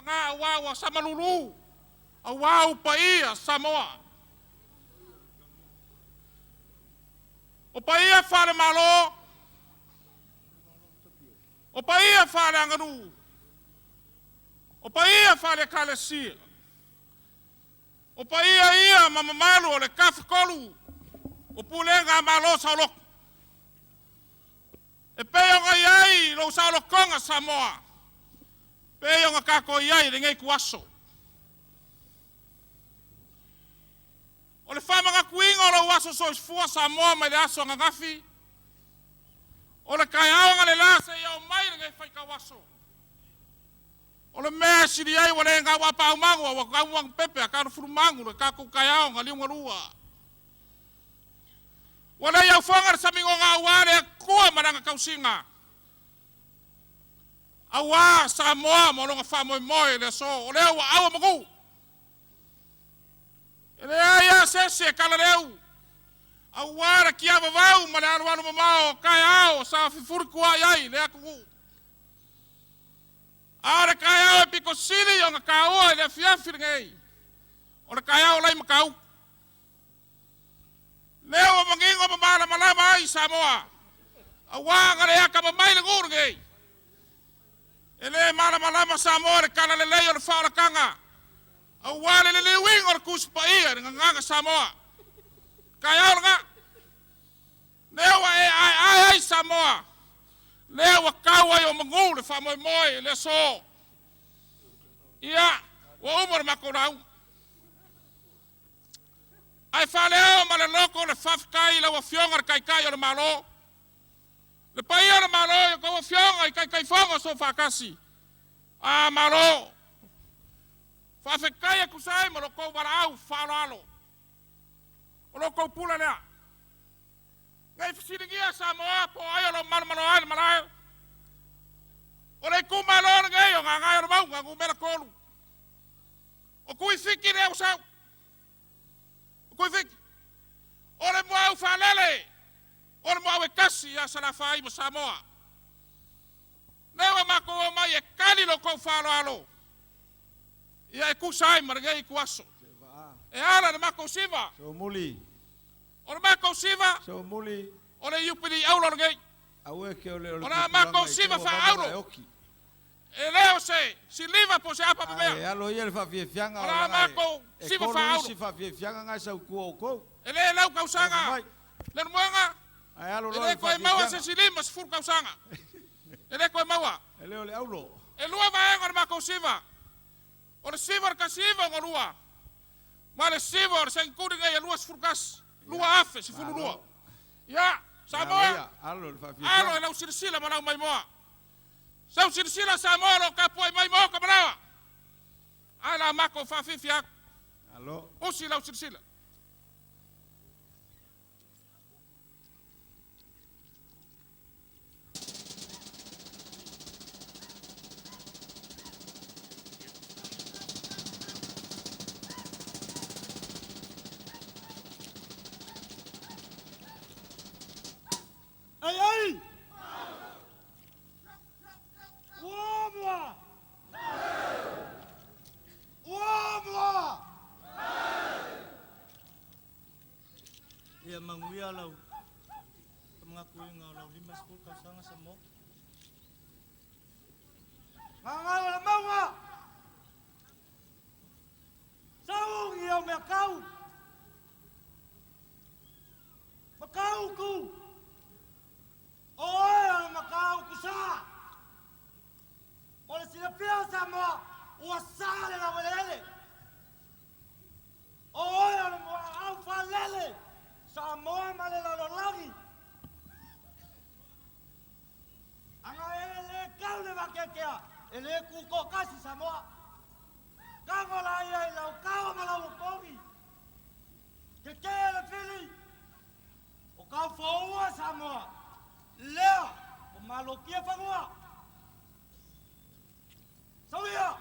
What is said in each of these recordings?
lena auā ua samalulu, auā ou paia Samoa. O paia faale-Malo, o paia faaleaganuu, o paia faale-Ekalesia, o paia ia ma mamalu o le Tafatolu o Pulega a Malo Saoloto, e pei ona i ai lou saolotoga Samoa, pei ona tatou i ai i lenei ituaso. O le faamanatuina o lou aso soifua Samoa mai le aso ananafi, o le taeao analeila seia oo mai lenei faitau aso, o le mea e sili ai ua le gau apaau magu a ua tau anupepe a talufulumanu le tatou taeao na liugalua. Ua le iaufoga le samigoga aua le Atua ma Lana tausiga, aua Samoa ma lona faamoemoe i le aso, o lea ua auomanu. E leai lava se isi e talaleu, aua le tiavavau ma le alualu mamao o taeao sa fefulituaai ai le atunuu. A o le taeao e pito sili ona taua i le afiafi lenei, o le taeao o lai Matautu. Lea ua manino ma malamalama ai Samoa, aua na le atamamai le nuu lenei, e le malamalama Samoa i le talalelei o le faaolataga, aua le liliuina o le Tusi Paia i le Gagana Samoa. Taeao lena, lea ua e aeae ai Samoa, lea ua tau ai o manu le faamoemoe i le aso. Ia, ua uma le matou lauga, ae faaleo ma le loto le faafetai i lau Afioga i le Taitai o le Malo, le paia o le Malo i a outou afioga i Taitaifono Soofaatasi, a Malo, faafetai e tusa ai ma lo outou valaau faaaloalo. O lo outou pule lea. Ne i fesiligia Samoa po o ai o lo o malomalo ai le malae. O le itumalo lenei o Gagaemauga Nu.3. O Tuifiti lea ua sau. O Tuifiti. O le muaau faalele, o le muaau e tasi ia Salafai ma Samoa. Lea ua matou omai e tali lo outou faaaloalo, ia e tusa ai ma lenei ituaso. E ala i le matou siva. Soomuli. O le matou siva. Soomuli. O le Iupeli auro lenei. Aua ke o le O le matou siva faaauro. E le o se siliva po o se apa E mea. alo ia le faafiafiaga O la matou e siva tolu faaauro. isi faafiafiaga ngai sautua outou. E le lau tausaga. Mai. Leulumoega. Ae alo E loa le le toe maua se faafiafiaga. isi 50 tausaga. E le toe maua. E le o le aulo. E lua vaega o le matou siva. O le siva o le 1962 ma le siva o le seneturi nei e 21, 2012. Ia, Samoa, Ia, alo le alo e faafiafiaga. lau silasila ma lau maimoa. Sau silasila Samoa o lo o tapuai mai maoka malaoa. Ae la matou faafiafia atu. Alo. Usi lau silasila. Ai ai! Ua mua! Ua mua! Ia manuia lau faamagatoina o lau 50 tausaga Samoa. Gagae o le mauga! Saugi au mea kau! Matautu! O oe o le Matautu sa! O le silafia o Samoa ua sa le laueleele. O oe o le muaau faalele Samoa ma le lalolagi. Aga e le kau le vakeakea, e le tutoatasi Samoa. Tago la ia i lau kaua ma lau opogi. Tetee le fili, o kau foua Samoa. Lea, o malotia fanua. Sauia!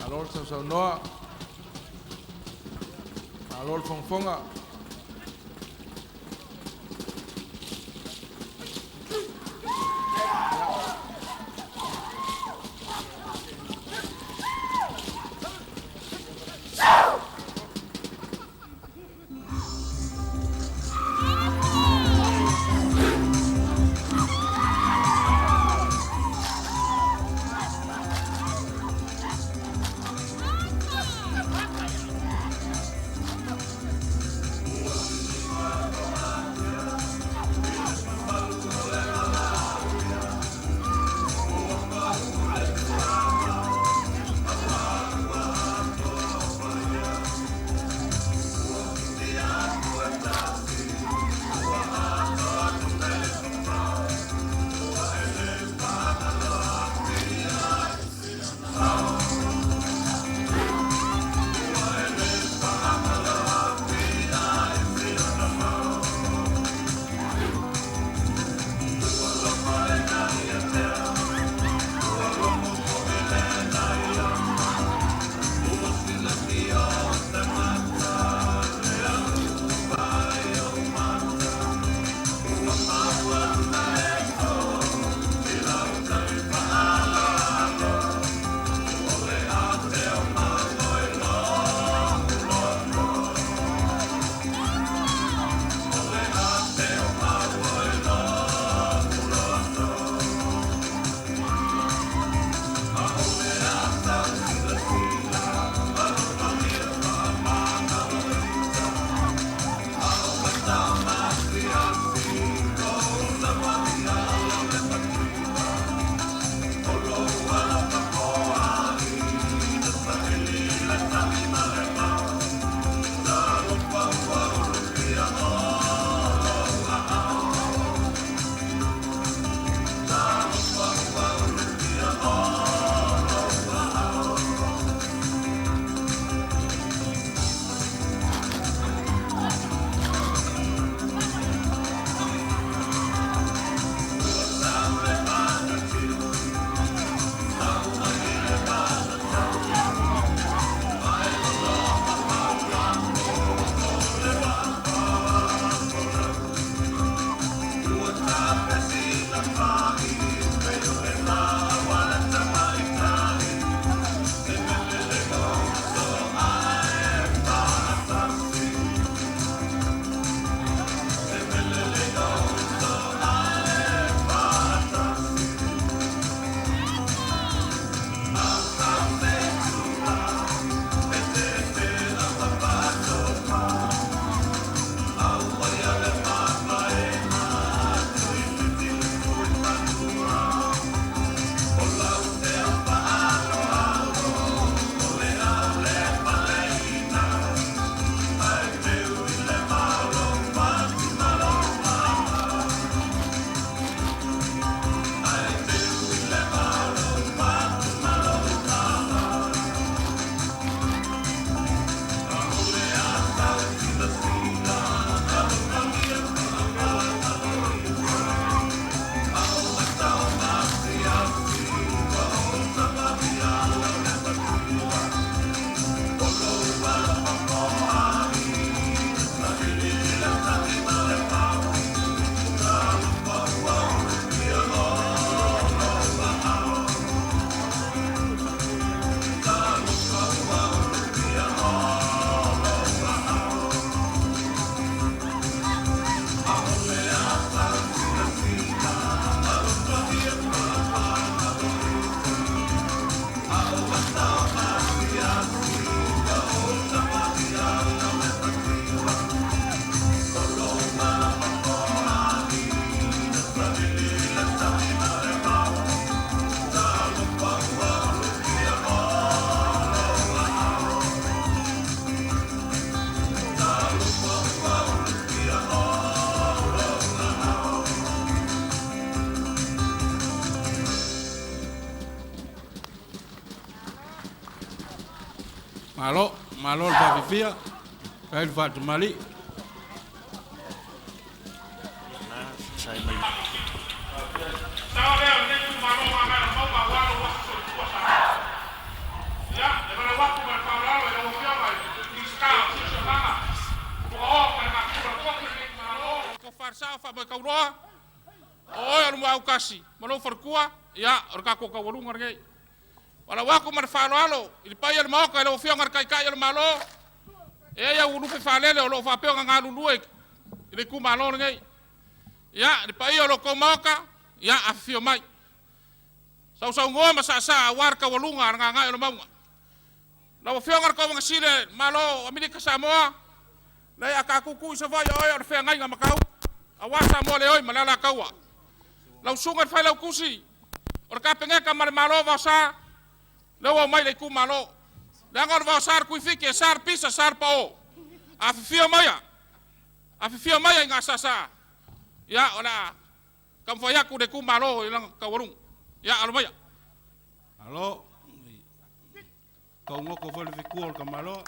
Malo le sausaunoa, malo le fogafoga. Malo, malo le faafifia, faafetai le faatamalii. Sao lea o lenei itumalo o Gagaemauga aua lou Aso Soifua Samoa. Ia, le valaau. Aua le sao faamoekauloa, o oe o le muaaukasi ma lou faletua, ia o le tatou taualuga lenei. Valaau atu ma le faaaloalo i le paia o le Maota i lau Afioga i le Taitai o le Malo, e i ai au lupe faalele o lo o faapea ona galulue i le itumalo lenei. Ia, le paia o lo outou Maota, ia afifio mai, sausaunoa ma saasaa aua le taualuga a le Gagaemauga. Lau Afioga i le Kovana Sili o le Malo o Amerika Samoa, leai a tatou tu i Savaii o oe o le feagaiga Matautu, aua Samoa le oi ma le Alataua. Lau Susuga i le Failautusi o le Kapeneta ma le Malo Vaosa, lea ua omai i le itumalo. Leaga o le vaosa le Tuifiti e sa le pisa, sa le pao. Afifio maia, afifio maia i Gasasa. Ia, o le a taumafai atu le itumalo i lana taualuga. Ia, alo maia. Alo, kaugoto foi le fitua o le tamaloa.